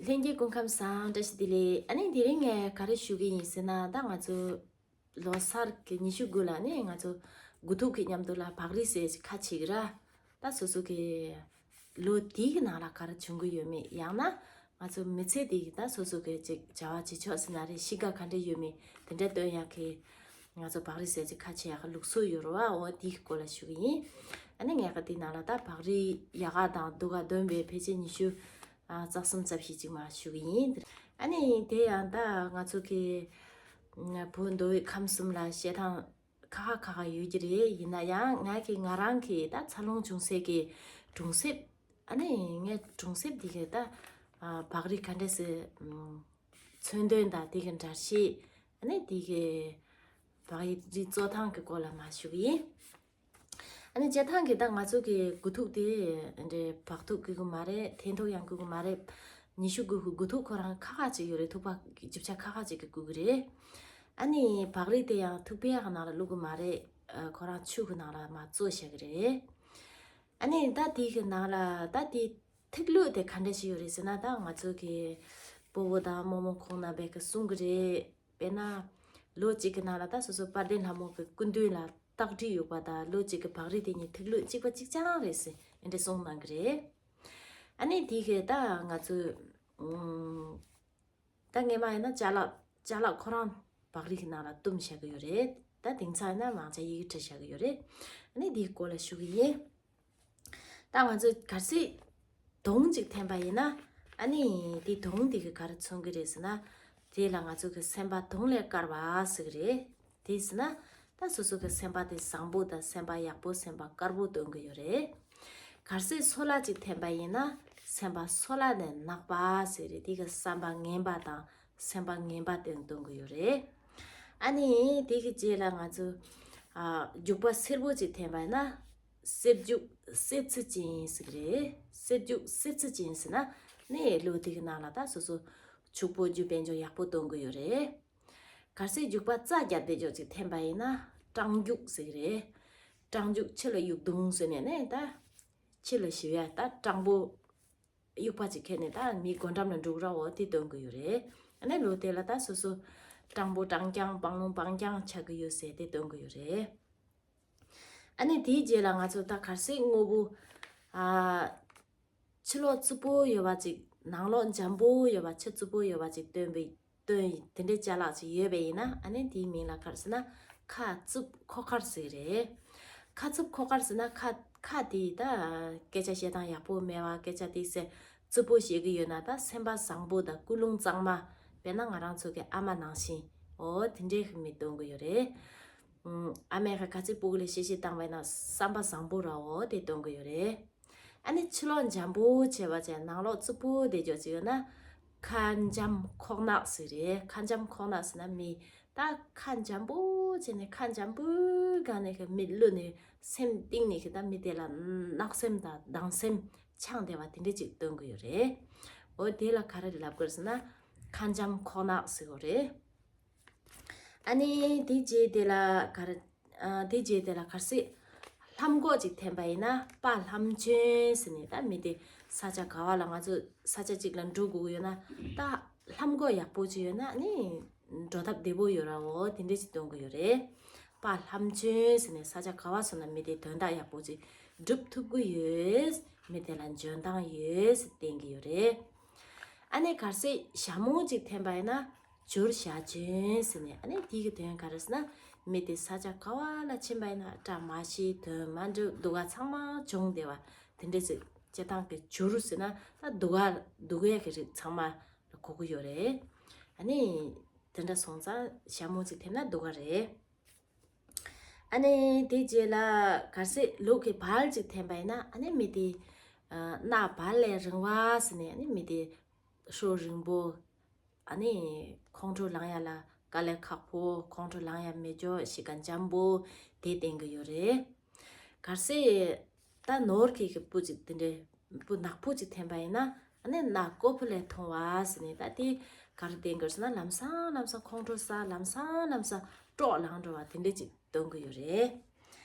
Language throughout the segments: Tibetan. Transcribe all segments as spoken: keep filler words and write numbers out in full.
ལྷན་རྒྱས་སྐུ་ཁམས་བཟང་། བཀྲ་ཤིས་བདེ་ལེགས། ཨ་ནི་དེ་རིང་ངས་ག་རེ་ཞུ་གི་ཡིན་ཟེར་ན། ད་ང་ཚོ་ལོ་གསར་གྱི་ཉི་ཤུ་དགུ་ལ་ནི་ང་ཚོ་དགུ་ཐུག་གི་མཉམ་དུ་ལ་བག་རིལ་ཟེར་ཅིག་ཁ་ཕྱེ་གི་ར། ད་སོ་སོ་གི་ལོ་དེའི་གི་ནང་ལ་ག་རེ་བྱུང་གི་ཡོད་མེད། ཡང་ན་ང་ཚོ་མི་ཚེ་འདི་གི་ད་སོ་སོ་གི་ཅིག་བྱ་བ་བྱེད་ཕྱོགས་ཟེར་ན་རེད། གཤིས་ཀ་ག་འདྲ་ཡོད་མེད་དེ་འདྲ་སྟོན་ཡག་གི། ང་ཚོ་བག་རིལ་ཟེར་ཅིག་ཁ་ཕྱེ་ཡག་གི་ལུགས་སྲོལ་ཡོད་རེད་བ། འོ་དེའི་སྐོར་ལ་ཞུ་གི་ཡིན། ཨ་ནི་ངས་ག་དེའི་ནང་ལ་ད་བག་རིལ་ཡག་ག་དང་སྡུག་ག་འདོན་པའི་ཕལ་ཆེར་ཉི་ཤུ་ཨ་རྩ་གསུམ་རྩ་བཞི་ཅིག་མར་ཞུ་གི་ཡིན། ཨ་ནི་དེ་ཡང་ད་ང་ཚོ་གི་བོད་མདོ་དབུས་ཁམས་གསུམ་ལ་བཤད་སྟངས་ཁ་ཁ་ཁ་ཁ་ཡོད་ཀྱི་རེད། ཡིན་ན་ཡང་ང་གི་ང་རང་གི་ད་འཚར་ལོངས་བྱུང་སའི་གི་གྲོང་གསེབ། ཨ་ནི་ངའི་གྲོང་གསེབ་འདི་གི་ད་ཨ་བག་རིལ་ག་འདྲ་སེ་མཚོན་དོན་དང་དེ་གི་འགྲེལ་བཤད། ཨ་ནི་དེ་གི་བག་རིལ་བཙོ་སྟངས་ཀྱི་སྐོར་ལ་མར་ཞུ་གི་ཡིན། ཨ་ནི་བྱེད་སྟངས་ཀྱི་ད་ང་ཚོ་གི་དགུ་ཐུག་དེ་འདྲའི་བག་ཐུག་དགོས་ཀྱི་མ་རེད། འཐེན་ཐུག་ཡང་དགོས་ཀྱི་མ་རེད། ཉི་ཤུ་དགུ་གི་དགུ་ཐུག་ཁོ་རང་ཁ་ཁ་ཅིག་ཡོད་རེད། ཐུག་པ་རྒྱུ་ཆ་ཁ་ཁ་ཅིག་གི་དགོས་ཀྱི་རེད། ཨ་ནི་བག་རིལ་དེ་ཡང་ཐུག་པའི་ནང་ལ་བླུག་གི་མ་རེད། ཨ་ཁོ་རང་ཆུ་གི་ནང་ལ་མར་བཙོ་བཞག་གི་རེད། ཨ་ནི་ད་དེ་གི་ནང་ལ་ད་དེ་ཐུག་ལུགས་དེ་ག་འདྲ་ཞིག་ཡོད་རེད་ཟེར་ན། ད་ང་ཚོ་གི་སྤོ་བོ་དང་རྨོ་མོ་ཁོང་རྣམ་པས་གི་གསུང་གི་རེད། དཔེར་ན་ལོ་གཅིག་གི་ནང་ལ་ད་སོ་སོ་དཔལ་ལྡན་ལྷ་མོ་གི་སྐུ་མདུན་ལ་རྟགས་འགྲིག་ཡོད་པ་དང་ལོ་གཅིག་གི་བག་རིལ་དེ་གཉིས་ཐུག་ལུགས་གཅིག་པ་གཅིག་རྐྱང་རེད་ཟེར་འདྲ་གསུང་གནང་གི་རེད། ཨ་ནི་དེ་གི་ད་ང་ཚོ་ཨུམ། ད་སྔས་མ་ཡིན་ན་ཅ་ལག་ཅ་ལག་ཁོ་རང་བག་རིལ་གྱི་ནང་ལ་བཏུམས་བཞག་གི་ཡོད་རེད། ད་དེང་སང་ཡིན་ན་མང་ཆེ་ཡི་གེ་བྲིས་བཞག་གི་ཡོད་རེད། ཨ་ནི་འདིའི་སྐོར་ལ་ཞུ་གི་ཡིན། ད་ང་ཚོས་གལ་སྲིད་དོང་ཅིག་འཐེན་པ་ཡིན་ན། ཨ་ནི་དེ་དོང་དེ་གི་ག་རེ་མཚོན་གི་རེད་ཟེར་ན། དེ་ལ་ང་ཚོ་གི་སེམས་པ་དོང་ལས་དཀར་བ་ཟེར་གི་རེད། དེ་ཟེར་ན་ད་སོ་སོ་གི་སེམས་པ་དེ་བཟང་པོ་དང་སེམས་པ་ཡག་པོ་སེམས་པ་དཀར་པོ་སྟོན་གི་ཡོད་རེད། གལ་སྲིད་སོལ་བ་ཅིག་འཐེན་པ་ཡིན་ན་སེམས་པ་སོལ་བ་ནས་ནག་པ་ཟེར་རེད། དེ་གི་བསམ་པ་ངན་པ་དང་སེམས་པ་ངན་པ་དེ་སྟོན་གི་ཡོད་རེད། ཨ་ནི་དེ་གི་རྗེས་ལ་ང་ཚོ་ཨ་རྒྱུག་པ་སེར་པོ་ཅིག་འཐེན་པ་ཡིན་ན་སེར་རྒྱུག་སེར་ཚི་ཅན་ཟེར་གི་རེད། སེར་རྒྱུག་སེར་ཚི་ཅན་ཟེར་ན་ནི་ལོ་དེ་གི་ནང་ལ་ད་སོ་སོ་ཕྱུག་པོ་རྒྱུ་དཔལ་འབྱོར་ཡག་པོ་སྟོན་གི་ཡོད་རེད། གལ་སྲིད་རྒྱུག་པ་རྩ་རྒྱབ་བསྡད་ཅོག་ཅིག་འཐེན་པ་ཡིན་ན་སྤྲང་རྒྱུག་ཟེར་གི་རེད། སྤྲང་རྒྱུག་ཕྱི་ལ་གཡུག་རྡུང་ཟེར་ནས་ནི་ད་ཕྱི་ལ་ཞི་བའི་ད་སྤྲང་པོ་གཡུག་པ་ཅིག་ཁྱེར་ནས་ད་མི་སྒོ་འགྲམ་ལ་འགྲོ་གི་ར་འོ་དེ་སྟོན་གི་ཡོད་རེད། ཨ་ནི་ལོ་དེ་ལ་ད་སོ་སོ་སྤྲང་པོ་སྤྲང་རྐྱང་སྤང་ལུང་སྤང་རྐྱང་ཆགས་གི་ཡོད་ཟེར་དེ་སྟོན་གི་ཡོད་རེད། ཨ་ནི་དེའི་རྗེས་ལ་ང་ཚོ་ད་གལ་སྲིད་དངོས་པོ་ཨ། ཕྱི་ལོགས་རྩུབ་པོ་ཡོད་པ་ཅིག་ནང་ལོགས་འཇམ་པོ་ཡོད་པ། ཕྱི་རྩུབ་པོ་ཡོད་པ་ཅིག་སྟོན་པའི་སྟོན་དེ་འདྲའི་ཅ་ལག་ཅིག་ཡོད་པ་ཡིན་ན། ཨ་ནི་དེའི་མིང་ལ་ག་རེ་ཟེར་ན་ཁ་རྩུབ་ཁོག་དཀར་ཟེར་གི་རེད། ཁ་རྩུབ་ཁོག་དཀར་ཟེར་ན་ཁ་ཁ་དེ་ད་སྐད་ཆ་བཤད་སྟངས་ཡག་པོ་མེད་པ། སྐད་ཆ་དེ་ཟེར་རྩུབ་པོ་བཤད་གི་ཡོད་ན་ད་སེམས་པ་བཟང་པོ་དང་ཀུན་སློང་གཙང་མ། དཔེར་ན་ང་རང་ཚོ་གི་ཨ་མ་ནང་བཞིན་འོ་དེ་འདྲའི་མི་སྟོན་གི་ཡོད་རེད། ཨ་མས་ག་ག་ཚོད་སྤུ་གུ་ལ་གཤེ་གཤེ་བཏང་བ་ཡིན་ན་བསམ་པ་བཟང་པོ་ར་འོ་དེ་སྟོན་གི་ཡོད་རེད། ཨ་ནི་ཕྱི་ལོགས་འཇམ་པོ་བྱས་པ་བྱས་ནང་ལོགས་རྩུབ་པོ་བསྡད་ཅོག་ཅིག་ཡོད་ན་ཁ་འཇམ་ཁོག་ནག་ཟེར་རེད། ཁ་འཇམ་ཁོག་ནག་ཟེར་ན་མི་ད་ཁ་འཇམ་པོ་བྱས་ནས་ཁ་འཇམ་པོའི་སྒང་ནས་གི་མི་བསླུས་ནས་སེམས་གཏིང་ནས་གི་ད་མི་དེ་ལ་གནག་སེམས་དང་སྡང་སེམས་འཆང་བསྡད་པ་དེ་འདྲ་ཅིག་སྟོན་གི་ཡོད་རེད། འོ་དེ་ལ་ག་རེ་ལབ་དགོས་ཟེར་ན་ཁ་འཇམ་ཁོག་ནག་ཟེར་གི་རེད། ཨ་ནི་དེ་རྗེས་དེ་ལ་ག་རེ། ཨ་དེ་རྗེས་དེ་ལ་གལ་སྲིད་ལྷམ་གོག་ཅིག་འཐེན་པ་ཡིན་ན་དཔའ་ལྷམ་གྱོན་ཟེར་ནས་ད་མི་དེ་ས་ཆ་ག་བ་ལ་ང་ཚོ་ས་ཆ་གཅིག་ལ་འགྲོ་དགོས་ཀྱི་ཡོད་ན་ད་ལྷམ་གོག་ཡག་པོ་ཅིག་ཡོད་ན་ཨ་ནི་འགྲོ་ཐབས་བདེ་པོ་ཡོད་ར་འོ་དེ་འདྲས་ཅིག་སྟོན་གི་ཡོད་རེད། དཔའ་ལྷམ་གྱོན་ཟེར་ནས་ས་ཆ་ག་བ་སོང་ན་མི་དེ་དོན་དག་ཡག་པོ་ཅིག་སྒྲུབ་ཐུབ་ཀྱི་ཡོད། མི་དེ་ལ་འཇོན་ཐང་ཡོད་ཟེར་བསྟན་གི་ཡོད་རེད། ཨ་ནི་གལ་སྲིད་ཞྭ་མོ་ཅིག་འཐེན་པ་ཡིན་ན་བྱུར་ཞྭ་གྱོན་ཟེར་ནས། ཨ་ནི་དེ་གི་དོན་ག་རེ་ཟེར་ན་མི་དེ་ས་ཆ་ག་བ་ལ་ཕྱིན་པ་ཡིན་ན་བཀྲ་མ་ཤིས་དོན་མ་འགྲུབ་སྡུག་ག་ཚང་མ་བྱུང་བསྡད་པ་དེ་འདྲས་ཅིག་སྤྱིར་བཏང་གི་བྱུར་ཟེར་ན་ད་སྡུག་ག་སྡུག་ག་གི་རིགས་ཚང་མ་ལ་གོ་གི་ཡོད་རེད། ཨ་ནི་དེ་འདྲ་སོང་ཙང་ཞྭ་མོ་ཅིག་འཐེན་ན་སྡུག་ག་རེད། ཨ་ནི་དེ་རྗེས་ལ་གལ་སྲིད་ལུག་གི་བལ་ཅིག་འཐེན་པ་ཡིན་ན་ཨ་ནི་མི་དེ་ཨ་སྣ་བལ་ལས་རིང་བ་ཟེར་ནས། ཨ་ནི་མི་དེ་ཤོ་རིང་པོ། ཨ་ནི་ཁོང་ཁྲོ་ལངས་ཡ་ལ་དཀའ་ལས་ཁག་པོ། ཁོང་ཁྲོ་ལངས་ཡ་མེད་ཅོག་གཤིས་ཀ་འཇམ་པོ་དེ་བསྟན་གི་ཡོད་རེད། གལ་སྲིད་ད་ནོར་གྱི་གི་སྤུ་ཅིག་དེ་འདྲའི་སྤུ་ནག་པོ་ཅིག་འཐེན་པ་ཡིན་ན་ཨ་ནི་སྣ་ཀོ་ཕུ་ལས་ཐུང་བ་ཟེར་ནས། ད་དེ་ག་རེ་བསྟན་གི་ཟེར་ན་ལམ་སང་ལམ་སང་ཁོང་ཁྲོ་ཟ། ལམ་སང་ལམ་སང་སྤྲོ་ལངས་འགྲོ་བ་དེ་འདྲ་ཅིག་སྟོན་གི་ཡོད་རེད།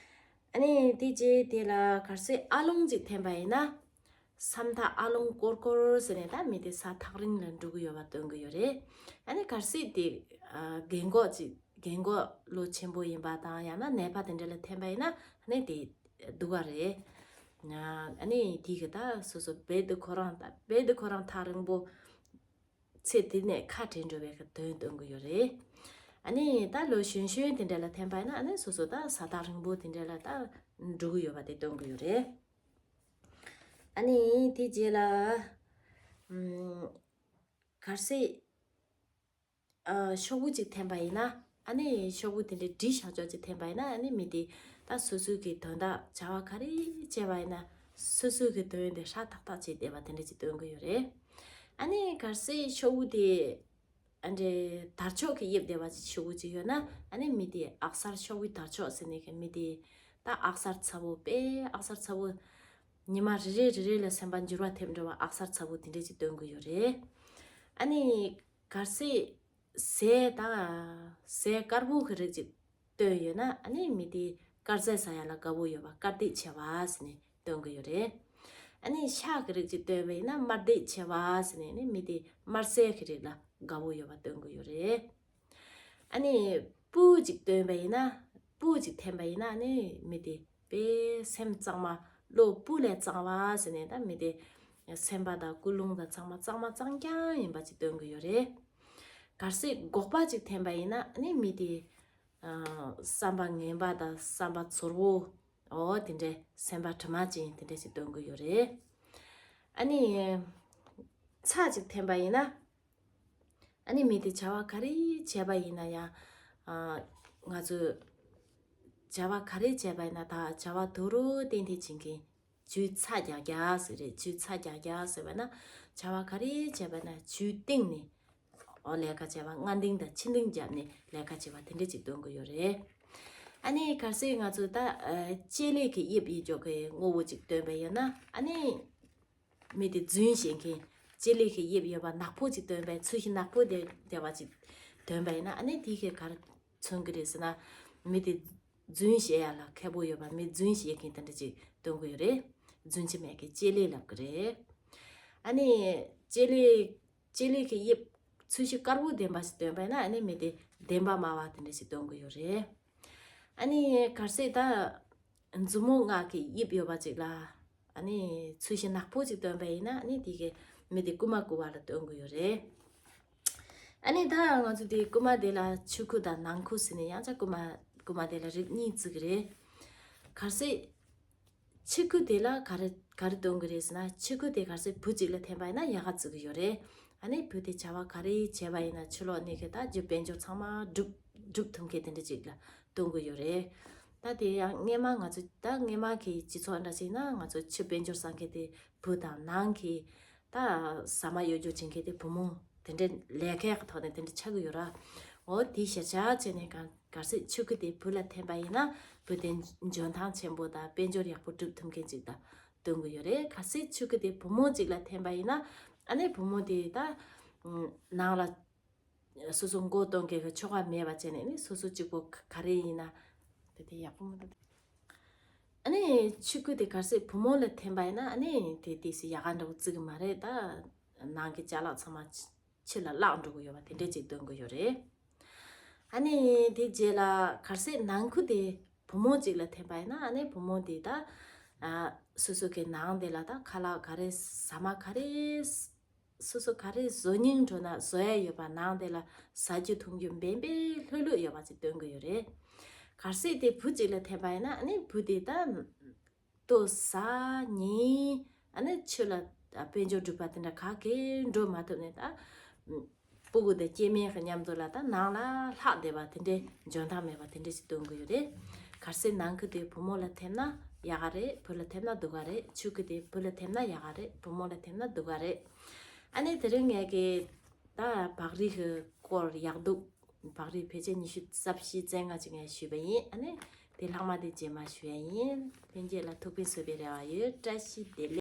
ཨ་ནི་དེ་རྗེས་དེ་ལ་གལ་སྲིད་ཨ་ལོང་ཅིག་འཐེན་པ་ཡིན་ན། ས་མཐའ་ཨ་ལོང་ཀོར་ཀོར་ཟེར་ནས་ད་མི་དེ་ས་ཐག་རིང་ལ་འགྲོ་གི་ཡོད་པ་སྟོན་གི་ཡོད་རེད། ཨ་ནི་གལ་སྲིད་དེ་ཨ་རྒན་གོག་ཅིག་རྒན་གོག་ལོ་ཆེན་པོ་ཡིན་པ་དང་ཡང་ན་ནད་པ་དེ་འདྲ་ལ་ཐེམ་པ་ཡིན་ན་ཨ་ནི་དེ་སྡུག་ག་རེད། ཨ་ནི་དེ་གི་ད་སོ་སོ་རྦད་དེ་ཁོ་རང་ད་རྦད་དེ་ཁོ་རང་ཐག་རིང་པོ་ཚེ་འདི་ནས་ཁ་བྲལ་འགྲོ་བའི་གི་དོན་སྟོན་གི་ཡོད་རེད། ཨ་ནི་ད་ལོ་གཞོན་གཞོན་དེ་འདྲ་ལ་ཐེམ་པ་ཡིན་ན་ཨ་ནི་སོ་སོ་ད་ས་ཐག་རིང་པོ་དེ་འདྲ་ལ་ད་འགྲོ་གི་ཡོད་པ་དེ་སྟོན་གི་ཡོད་རེད། ཨ་ནི་དེ་རྗེས་ལ་ཨམ་གལ་སྲིད་ཨ་ཤོག་བུ་གཅིག་འཐེན་པ་ཡིན་ན་ཨ་ནི་ཤོག་བུ་དེ་འདྲའི་འབྲི་བཞག་ཅོག་གཅིག་འཐེན་པ་ཡིན་ན་ཨ་ནི་མི་དེ་ད་སོ་སོའི་གི་དོན་དག་བྱ་བ་ག་རེ་བྱས་པ་ཡིན་ན་སོ་སོའི་གི་དོན་དེ་ཧྲ་ཐག་ཐག་བྱས་བསྡད་པ་དེ་འདྲ་གཅིག་སྟོན་གི་ཡོད་རེད། ཨ་ནི་གལ་སྲིད་ཤོག་བུ་དེ་ཨ་འདྲའི་དར་ལྕོག་གི་དབྱིབས་བསྡད་པ་ཅིག་ཤོག་བུ་ཅིག་ཡོད་ན་ཨ་ནི་མི་དེ་ཨག་གསར་ཤོག་བུའི་དར་ལྕོག་ཟེར་ནས་གི་མི་དེ་ད་ཨག་གསར་ཚ་བོ་དཔེ་ཨག་གསར་ཚ་བོ་ཉི་མ་རེ་རེ་རེ་རེ་ལ་སེམས་པ་འགྱུར་བ་ཐེབས་འགྲོ་བ་ཨག་གསར་ཚ་བོ་དེ་འདྲས་ཅིག་སྟོན་གི་ཡོད་རེད། ཨ་ནི་གལ་སྲིད་ཟས་དང་ཟས་དཀར་པོ་གི་རིགས་ཅིག་བཏོན་ཡོད་ན་ཨ་ནི་མི་དེ་དཀར་ཟས་ཟ་ཡ་ལ་དགའ་པོ་ཡོད་པ་དཀར་ཟས་ཆེ་བ་ཟེར་ནས་སྟོན་གི་ཡོད་རེད། ཨ་ནི་ཤ་གི་རིགས་ཅིག་བཏོན་པ་ཡིན་ན་དམར་ཟས་ཆེ་བ་ཟེར་ནས་ནི་མི་དེ་དམར་ཟས་གི་རིགས་ལ་དགའ་པོ་ཡོད་པ་སྟོན་གི་ཡོད་རེད། ཨ་ནི་སྤུ་ཅིག་བཏོན་པ་ཡིན་ན་སྤུ་ཅིག་འཐེན་པ་ཡིན་ན་ཨ་ནི་མི་དེ་དཔེ་སེམས་གཙང་མ་བློ་སྤུ་ལས་གཙང་བ་ཟེར་ནས་ད་མི་དེ་སེམས་པ་དང་ཀུན་སློང་དང་ཚང་མ་གཙང་མ་གཙང་རྐྱང་ཡིན་པ་ཅིག་སྟོན་གི་ཡོད་རེད། གལ་སྲིད་སྒོག་པ་ཅིག་འཐེན་པ་ཡིན་ན་ཨ་ནི་མི་དེ་ཨ་བསམ་པ་ངན་པ་དང་བསམ་པ་ཚོར་བོ་འོ་དེ་འདྲའི་སེམས་པ་དྲི་མ་ཅན་དེ་འདྲ་ཞིག་སྟོན་གི་ཡོད་རེད། ཨ་ནི་ཚྭ་ཅིག་འཐེན་པ་ཡིན་ན་ཨ་ནི་མི་དེ་བྱ་བ་ག་རེ་བྱས་པ་ཡིན་ན་ཡང་ཨ་ང་ཚོས་བྱ་བ་ག་རེ་བྱས་པ་ཡིན་ན་ད་བྱ་བ་དོ་རུང་ཏན་ཏན་བྱེད་མཁན་ཇུས་ཚ་རྒྱག་རྒྱག་ཟེར་རེད། ཇུས་ཚ་རྒྱག་རྒྱག་ཟེར་བ་ན་བྱ་བ་ག་རེ་བྱས་པ་ན་ཇུས་གཏིང་ནས་ཨོ་ལས་ཀ་བྱས་པ་སྔ་འདིང་དང་ཕྱི་འདིང་བརྒྱབ་ནས་ལས་ཀ་བྱས་པ་དེ་འདྲ་ཅིག་སྟོན་གི་ཡོད་རེད། ཨ་ནི་གལ་སྲིད་ང་ཚོ་ད་ལྕེ་ལེ་གི་དབྱིབས་ཡིན་ཅོག་གི་དངོས་པོ་ཅིག་སྟོན་པ་ཡོད་ན་ཨ་ནི་མི་དེ་རྫུན་བཤད་མཁན་ལྕེ་ལེ་གི་དབྱིབས་ཡོད་པ་ནག་པོ་ཅིག་སྟོན་པའི་ཚོས་གཞི་ནག་པོ་དེ་བསྡད་པ་ཅིག་སྟོན་པ་ཡིན་ན་ཨ་ནི་དེ་གི་ག་རེ་མཚོན་གི་རེད་ཟེར་ན་མི་དེ་རྫུན་བཤད་ཡ་ལ་མཁས་པོ་ཡོད་པ་མི་རྫུན་བཤད་མཁན་དེ་འདྲ་ཅིག་སྟོན་གི་ཡོད་རེད། རྫུན་ཆི་མེད་ཀི་ལྕེ་ལེ་ལབ་གི་རེད། ཨ་ནི་ལྕེ་ལེ་ལྕེ་ལེ་གི་དབྱིབས་ཚོས་གཞི་དཀར་པོ་ལྡན་པ་ཞིག་སྟོན་པ་ཡིན་ན་ཨ་ནི་མི་དེ་བདེན་པ་སྨྲ་བ་དེ་འདྲ་ཞིག་སྟོན་གི་ཡོད་རེད། ཨ་ནི་གལ་སྲིད་ད་མཛུབ་མོ་ལྔ་གི་དབྱིབས་ཡོད་པ་ཅིག་ལ་ཨ་ནི་ཚོས་གཞི་ནག་པོ་ཅིག་སྟོན་པ་ཡིན་ན་ཨ་ནི་དེ་གི་མི་དེ་རྐུན་མ་རྐུ་བ་ལ་སྟོན་གི་ཡོད་རེད། ཨ་ནི་ད་ང་ཚོ་དེ་རྐུན་མ་དེ་ལ་ཕྱི་རྐུ་དང་ནང་རྐུ་ཟེར་ནས་ཡང་བསྐྱར་རྐུན་མ་རྐུན་མ་དེ་ལ་རིགས་གཉིས་བརྩི་གི་རེད། གལ་སྲིད་ཕྱི་རྐུ་དེ་ལ་ག་རེ་ག་རེ་སྟོན་གི་རེད་ཟེར་ན་ཕྱི་རྐུ་དེ་གལ་སྲིད་བུ་གཅིག་ལ་འཐེན་པ་ཡིན་ན་ཡག་ག་བརྩི་གི་ཡོད་རེད། ཨ་ནི་བུ་དེ་བྱ་བ་ག་རེ་བྱས་པ་ཡིན་ན་ཕྱི་ལོགས་ནས་གི་ད་རྒྱུ་དཔལ་འབྱོར་ཚང་མ་སྒྲུབ་སྒྲུབ་ཐུབ་མཁན་དེ་འདྲ་ཅིག་ལ་སྟོན་གི་ཡོད་རེད། ད་དེ་ཡང་སྔས་མ་ང་ཚོ་ད་སྔས་མ་གི་སྤྱི་ཚོགས་འདྲ་ཞིག་ན་ང་ཚོ་ཕྱི་དཔལ་འབྱོར་བསགས་མཁན་དེ་བུ་དང་ནང་གི་ད་ཟ་མ་གཡོ་སྒྱུ་བྱེད་མཁན་དེ་བུ་མོ་དེ་འདྲའི་ལས་ཀའི་ཐོག་ནས་དེ་འདྲ་ཆགས་ཀྱི་ཡོད་ར། འོ་དེ་ཤ་ཆ་བྱས་ནས་གང་གལ་སྲིད་ཕྱི་རྐུ་དེ་བུ་ལ་འཐེན་པ་ཡིན་ན་བུ་དེ་འཇོན་ཐང་ཆེན་པོ་དང་དཔལ་འབྱོར་ཡག་པོ་སྒྲུབ་ཐུབ་མཁན་ཅིག་དང་སྟོན་གི་ཡོད་རེད། གལ་སྲིད་ཕྱི་རྐུ་དེ་བུ་མོ་གཅིག་ལ་འཐེན་པ་ཡིན་ན་ཨ་ནི་བུ་མོ་དེ་ད་ནང་ལ་སོ་སོ་མགོ་གཏོང་མཁན་གྱི་ཆོ་ག་མེད་པ་བྱས་ནས་ནི་སོ་སོ་གཅིག་པོ་ག་རེ་ཡིན་ན་དེ་དེ་ཡག་པོ་མི་འདུག་ཨ་ནི་ཕྱི་རྐུ་དེ་གལ་སྲིད་བུ་མོ་ལ་འཐེན་པ་ཡིན་ན་ཨ་ནི་དེ་དེ་སུ་ཡག་ག་འདྲ་པོ་བརྩི་གི་མ་རེད། ད་ནང་གི་ཅ་ལག་ཚང་མ་ཕྱི་ལ་བརླག་འགྲོ་གི་ཡོད་པ་དེ་འདྲས་ཅིག་སྟོན་གི་ཡོད་རེད། ཨ་ནི་དེ་རྗེས་ལ་གལ་སྲིད་ནང་རྐུ་དེ་བུ་མོ་གཅིག་ལ་འཐེན་པ་ཡིན་ན་ཨ་ནི་བུ་མོ་དེ་ད་ཨ་སོ་སོ་གི་ནང་དེ་ལ་ད་ཁ་ལག་ག་རེ་ཟ་མ་ག་རེ་སོ་སོ་ག་རེ་བཟོ་སྙིང་འདོད་ན་བཟོ་ཡ་ཡོད་པ་ནང་དེ་ལ་ཟ་རྒྱུ་འཐུང་རྒྱུ་འབེན་པས་ལྷོད་ལྷོད་ཡོད་པ་ཅིག་སྟོན་གི་ཡོད་རེད། གལ་སྲིད་དེ་བུ་གཅིག་ལ་འཐེན་པ་ཡིན་ན་ཨ་ནི་བུ་དེ་ད་ལྟོ་ཟ་ཉལ་ཨ་ནི་ཆུ་ལ་དཔལ་འབྱོར་སྒྲུབ་པ་དེ་འདྲ་ག་གེ་འགྲོ་མ་ཐུབ་ནས་ད་སྤུ་གུ་དང་སྐྱེ་དམན་གྱི་མཉམ་དུ་ལ་ད་ནང་ལ་ལྷག་བསྡད་པ་དེ་འདྲའི་འཇོན་ཐང་མེད་པ་དེ་འདྲ་ཞིག་སྟོན་གི་ཡོད་རེད། གལ་སྲིད་ནང་རྐུ་དེ་བུ་མོ་ལ་འཐེན་ན་ཡག་ག་རེད། བུ་ལ་འཐེན་ན་སྡུག་ག་རེད། ཕྱི་རྐུ་དེ་བུ་ལ་འཐེན་ན་ཡག་ག་རེད། བུ་མོ་ལ་འཐེན་ན་སྡུག་ག་རེད། ཨ་ནི་དེ་རིང་ངས་ཀྱི་ད་བག་རིལ་གྱི་སྐོར་ཡག་སྡུག་བག་རིལ་ཕལ་ཆེར་ཉི་ཤུ་རྩ་བཞི་རྩ་ལྔ་ཅིག་ངས་ཞུས་པ་ཡིན། ཨ་ནི་དེ་ལྷག་མ་དེ་རྗེས་མ་ཞུ་ཡ་ཡིན། ལྷན་རྒྱས་ལ་ཐུགས་ཕན་གསོས་པའི་རེ་བ་ཡོད། བཀྲ་ཤིས་བདེ་ལེགས།